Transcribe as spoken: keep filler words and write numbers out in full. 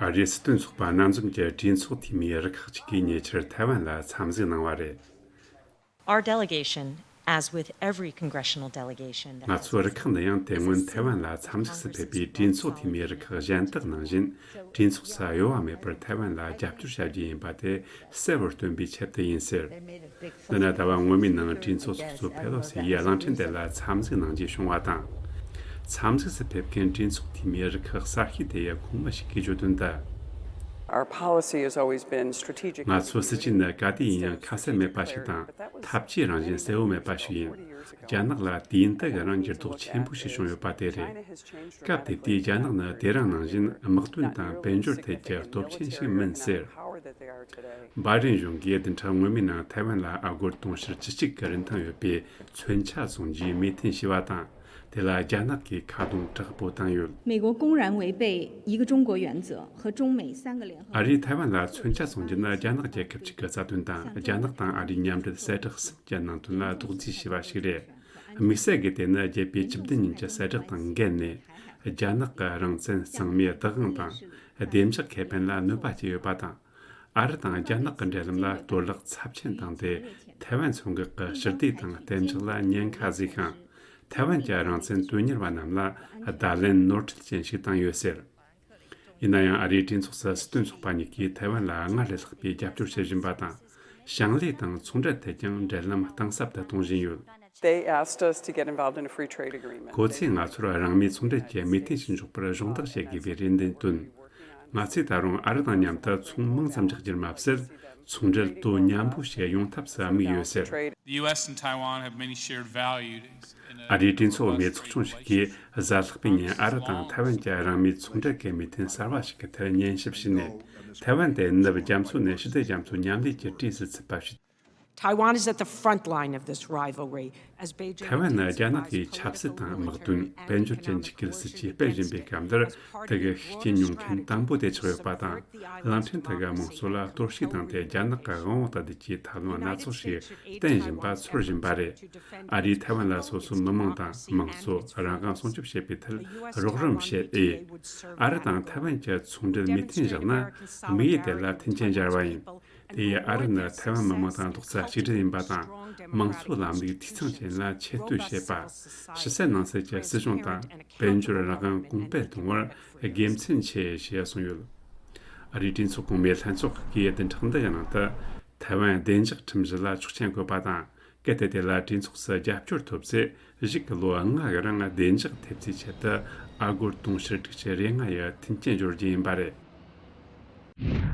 ཨ་རིའི་སྲིད་དོན་ཚོགས་པ་ནང་འཛོམས་ཀྱི་གྲོས་ཚོགས་འཐུས་མིའི་རུ་ཁག་ཅིག་གིས་ཉེ་ཆར་ཐའེ་ཝན་ལ་འཚམས་གཟིགས་གནང་བ་རེད། Our delegation, as with every congressional delegation that has ང་ཚོའི་རུ་ཁག་འདི་ཡང་དེ་སྔོན་ཐའེ་ཝན་ལ་འཚམས་གཟིགས་སུ་ཕེབས་པའི་གྲོས་ཚོགས་འཐུས་མིའི་རུ་ཁག་གཞན་དག་ནང་བཞིན་གྲོས་ཚོགས་སུ་གཡོ་བ་མེད་པར་ཐའེ་ཝན་ལ་རྒྱབ་སྐྱོར་བྱ་རྒྱུ་ཡིན་པ་དེ་གསལ་བོར་སྟོན་པའི་ཆེད་དུ་ཡིན་ཟེར། འདི་ནི་ཟླ་བ་སྔོན་མའི་ནང་གྲོས་ཚོགས་ཚོགས་གཙོ་ཕེ་ལོ་སི་ཡིས་གླིང་ཕྲན་དེ་ལ་འཚམས་གཟིགས་གནང་རྗེས་བྱུང་བ་དང་། འཚམས་གཟིགས་སུ་ཕེབས་མཁན་གྲོས་ཚོགས་འཐུས་མིའི་རུ་ཁག་གསར་ཤོས་དེ་ཡི་ཁོངས་མི་ཞིག་གིས་བརྗོད་དོན་ལྟར། Our policy has always been strategic. ང་ཚོའི་སྲིད་ཇུས་ནི་ག་དུས་ཡིན་ཡང་ཁ་གསལ་མེད་པ་ཞིག་དང་། འཐབ་ཇུས་རང་བཞིན་གསལ་བོ་མེད་པ་ཞིག་ཡིན། རྒྱ་ནག་ལ་དུས་ཡུན་དུ་གི་རིང་འགྱུར་ལྡོག་ཆེན་པོ་ཞིག་བྱུང་ཡོད་པ་དེ་རེད། སྐབས་དེ་དུས་རྒྱ་ནག་ནི་དེ་རིང་ནང་བཞིན་དམག་དོན་དང་དཔལ་འབྱོར་ཐད་ཀྱི་སྟོབས་ཆེན་ཞིག་མིན་ཟེར། བྷའི་ཌེན་གཞུང་གིས་བདུན་ཕྲག་སྔོན་མའི་ནང་ཐའེ་ཝན་ལ་ཨ་སྒོར་དུང་ཕྱུར་བཅུ་གཅིག་གི་རིན་ཐང་ཡོད་པའི་མཚོན་ཆ་བཟུང་རྒྱུའི་མོས་མཐུན་བྱས་པ་དང་། དེ་ལ་རྒྱ་ནག་གིས་ཁ་རྡུང་དྲག་པོ་བཏང་ཡོད། 美国公然违背一个中美三个联合国 ཨ་རིས་ཐའེ་ཝན་ལ་མཚོན་ཆ་བཟུང་རྒྱུ་ནི་རྒྱ་ནག་རྒྱལ་ཁབ་ཅིག་གི་རྩ་དོན་དང་། རྒྱ་ནག་དང་ཨ་རིའི་མཉམ་འབྲེལ་གསལ་བསྒྲགས་གསུམ་གྱི་ནང་དོན་ལ་རྡོག་རྫིས་བྱས་པ་ཞིག་རེད། དམིགས་བསལ་གྱིས་དེ་ནི་རྒྱལ་པོའི་བཅུ་བདུན་ཉིན་གྱི་གསལ་བསྒྲགས་དང་འགལ་ནས། རྒྱ་ནག་གི་རང་བཙན་གཙང་མའི་བདག་དབང་དང་། བདེ་འཇགས་ཁེ་ཕན་ལ་གནོད་པ་བསྐྱལ་ཡོད་པ་དང་། ཨ་རི་དང་རྒྱ་ནག་གི་འབྲེལ་ལམ་ལ་གཏོར་བརླག་ཚབས་ཆེན་བཏང་སྟེ། ཐའེ་ཝན་མཚོ་འགག་གི་ཞི་བདེ་དང་གཏན་འཇགས་ལ་ཉེན་ཁ་བཟོས་ཤིང་། ཐའེ་ཝན་གྱི་རང་བཙན་དོན་གཉེར་བ་རྣམས་ལ་བརྡ་ལན་ནོར་འཁྲུལ་ཅན་ཞིག་བཏང་ཡོད་ཟེར། ཡིན་ན་ཡང་། ཨ་རིའི་གྲོས་ཚོགས་སུ་སྲིད་དོན་ཚོགས་པ་གཉིས་ཀྱིས་ཐའེ་ཝན་ལ་སྔར་ལས་ལྷག་པའི་རྒྱབ་སྐྱོར་བྱེད་བཞིན་པ་དང་། ཞིང་ལས་དང་ཚོང་འབྲེལ་ཐད་ཀྱང་འབྲེལ་ལམ་གཏིང་ཟབ་ཏུ་གཏོང་བཞིན་ཡོད། They asked us to get involved in a free trade agreement. ཁོ་ཚོས་ང་ཚོར་རང་མོས་ཚོང་འབྲེལ་གྱི་མོས་མཐུན་ཞིག་འཇོག་པར་གཞོགས་འདེགས་བྱེད་དགོས་པའི་རེ་འདུན་བཏོན། ང་ཚོས་ད་རུང་ཨ་རི་དང་མཉམ་དུ་ཚོང་མང་ཙམ་རྒྱག་རྒྱུར་མ་ཟད། ཚོང་འབྲེལ་དོ་མཉམ་པོ་ཞིག་ཡོང་ཐབས་སུ་དམིགས་ཡོད་ཟེར། The U S and Taiwan have many shared values. ཨ་རིའི་གྲོས་ཚོགས་མི་ཚོགས་ཆུང་ཞིག་གིས་གཟའ་ལྷག་པའི་ཉིན་ཨ་རི་དང་ཐའེ་ཝན་གྱི་རང་མོས་ཚོང་འབྲེལ་གྱི་མོས་མཐུན་གསར་བ་ཞིག་གི་ཐད་ཉན་ཞིབ་བྱས་ནས། ཐའེ་ཝན་དེ་ནུབ་རྒྱ་མཚོ་ནས་ཞི་བདེ་རྒྱ་མཚོ་མཉམ་ལས་ཀྱི་གྲས་སུ་ཚུད་པ་ཞིག Taiwan is at the front line of this rivalry, as Beijing ཐའེ་ཝན་ནི་རྒྱ་ནག་གིས་ཆབ་སྲིད་དང་དམག་དོན། དཔལ་འབྱོར་གྱི་འཇིགས་སྐུལ་སྲིད་ཇུས་སྤེལ་བཞིན་པའི་སྐབས་འདིར། དེ་གི་ཤུགས་རྐྱེན་མྱོང་མཁན་དང་པོ་དེ་ཆགས་ཡོད་པ་དང་། གླིང་ཕྲན་དེ་གི་དམངས་གཙོ་ལ་གཏོར་བཤིག་བཏང་སྟེ། རྒྱ་ནག་གི་དབང་འོག་ཏུ་བསྡུ་རྒྱུའི་ཐབས་ལམ་སྣ་ཚོགས་ཤིག་བསྟེན་བཞིན་པ། འཚོལ་བཞིན་པ་རེད། ཨ་རིས་ཐའེ་ཝན་ལ་སོ་སོའི་མི་དམངས་དང་། དམངས་གཙོ། རང་དབང་སྲུང་སྐྱོབ་བྱེད་པའི་ཐད་རོགས་རམ་བྱེད་འོས། ཨ་རི་དང་ཐའེ་ཝན་གྱི་ཚོང་འབྲེལ་མོས་མཐུན་བཞག་ན། དམིགས་ཡུལ་དེ་ལ་མཐུན་རྐྱེན་སྦྱར་བ་ཡིན། དེ་ཡིས་ཨ་རི་ནི་ཐའེ་ཝན་མི་དམངས་དང་རྡོག་རྩ་གཅིག་སྒྲིལ་ཡིན་པ་དང་། དམངས་གཙོའི་ལམ་ལུགས་འཐུས་ཚང་ཅན་ལ་ཆེ་བསྟོད་བྱེད་པ། ཕྱི་གསལ་ནང་གསལ་གྱི་སྲིད་གཞུང་དང་། དཔལ་འབྱོར་རང་དབང་གོང་སྤེལ་གཏོང་བར་དགེ་མཚན་ཆེ་ཞེས་གསུངས་ཡོད། ཨ་རིའི་གྲོས་ཚོགས་གོང་མའི་ལྷན་ཚོགས་ཁག་གིས་བདུན་ཕྲག་འདི་གི་ནང་དུ། ཐའེ་ཝན་བདེ་འཇགས་ཁྲིམས་གཞི་ལ་ཆོག་མཆན་བཀོད་པ་དང་། གལ་ཏེ་དེ་ལ་གྲོས་ཚོགས་སུ་རྒྱབ་སྐྱོར་ཐོབ་ཚེ། གཞུག་གི་ལོ་ལྔ་གི་རིང་བདེ་འཇགས་ཐེབས་རྩའི་ཆེད་དུ་ཨ་སྒོར་དུང་ཕྱུར་དྲུག་ཅུ་རེ་ལྔ་ཡི་མཐུན་རྐྱེན་སྦྱོར་རྒྱུ་ཡིན་པ་རེད།